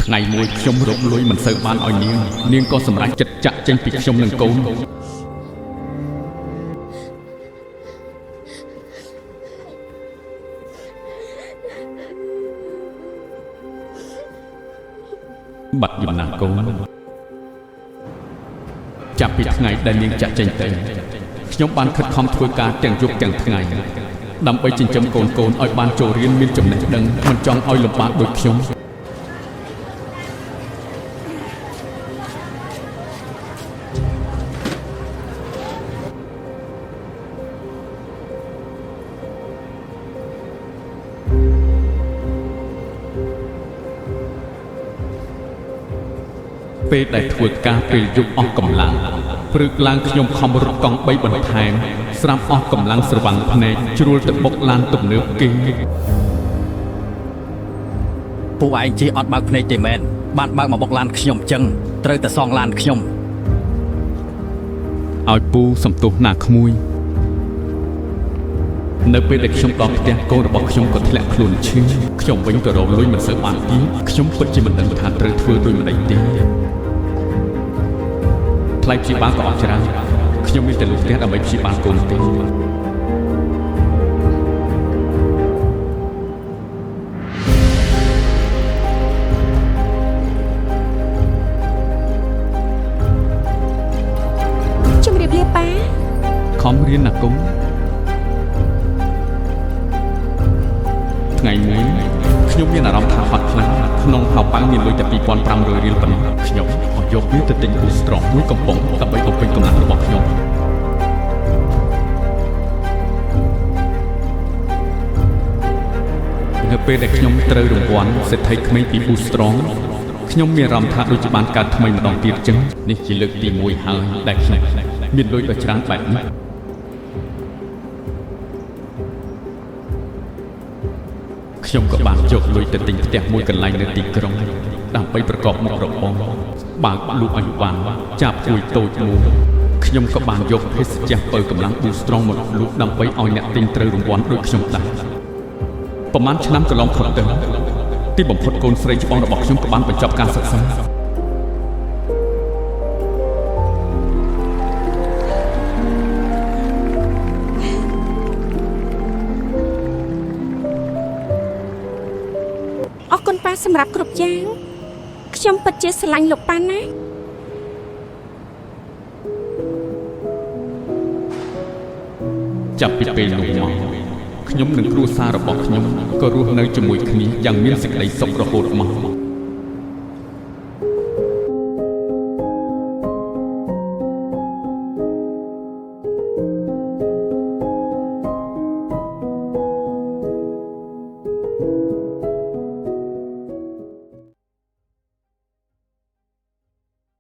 ថ្ងៃមួយខ្ញុំរកលុយមិនសូវបានឲ្យនាងនាងក៏សម្រេចចិត្តចាក់ចេញពីខ្ញុំនិងកូន បាត់យំណាស់កូនចាប់ពីថ្ងៃដែលនាងចាក់ចេញទៅខ្ញុំបានខិតខំធ្វើការទាំងយប់ទាំងថ្ងៃដើម្បីចិញ្ចឹមកូនកូនឲ្យបានចូលរៀនមានចំណេះដឹងមិនចង់ឲ្យលំបាកដូចខ្ញុំ ពេលដែលធ្វើការពេលយប់អស់កម្លាំងព្រឹកឡើងខ្ញុំខំរត់កង់3បន្ថែមស្រាប់អស់កម្លាំងស្រវាំងភ្នែកជ្រួលទៅបុកឡានទំនើបគេ ពួកឯងជិះអត់បើកភ្នែកទេមែនបានបើកមកបុកឡានខ្ញុំចឹងត្រូវតែសងឡានខ្ញុំ ឲ្យពូសំទោសណាក្មួយនៅពេលដែលខ្ញុំដល់ផ្ទះកូនរបស់ខ្ញុំក៏ធ្លាក់ខ្លួនឈឺខ្ញុំវិញក៏រកលុយមិនសូវបានទៀតខ្ញុំពិតជាមិនដឹងថាត្រូវធ្វើដូចម្តេចទេថ្លៃព្យាបាលក៏អស់ច្រើនខ្ញុំមានតែលុយផ្ទះដើម្បីព្យាបាលកូនទេ ជំរាបលាប៉ា ខំរៀនណាកូនថ្ងៃមួយខ្ញុំមានអារម្មណ៍ថាហត់ខ្លាំងក្នុងហោប៉ៅមានលុយតែ2500រៀលប៉ុណ្ណោះខ្ញុំក៏យកវាទៅទិញ Boost Strong មួយកំប៉ុងដើម្បីបំពេញកម្លាំងរបស់ខ្ញុំនៅពេលដែលខ្ញុំត្រូវរង្វាន់សេដ្ឋីក្មេងពី Boost Strong ខ្ញុំមានអារម្មណ៍ថាដូចជាបានកើតថ្មីម្ដងទៀតចឹងនេះជាលើកទី1ហើយដែលខ្ញុំមានលុយដ៏ច្រើនបែបនេះខ្ញុំក៏បានយកលុយទៅទិញផ្ទះមួយកន្លែងនៅទីក្រុងដើម្បីប្រកបមុខរបរបើកលក់អីវ៉ាន់ចាប់គួយតូចមួយខ្ញុំក៏បានយកភេសជ្ជៈបើកម្លាំង Boost Strong មកលក់ដើម្បីឲ្យអ្នកទិញត្រូវរង្វាន់ដូចខ្ញុំដែរប្រហែលឆ្នាំកន្លងផុតទៅទីបំផុតកូនស្រីច្បងរបស់ខ្ញុំក៏បានបញ្ចប់ការសិក្សា អរគុណប៉ាសម្រាប់គ្រប់យ៉ាងខ្ញុំពិតជាស្រឡាញ់លោកប៉ាណាស់ ចាប់ពីពេលនោះមកខ្ញុំនិងគ្រួសាររបស់ខ្ញុំក៏រស់នៅជាមួយគ្នាយ៉ាងមានសេចក្តីសុខរហូតមក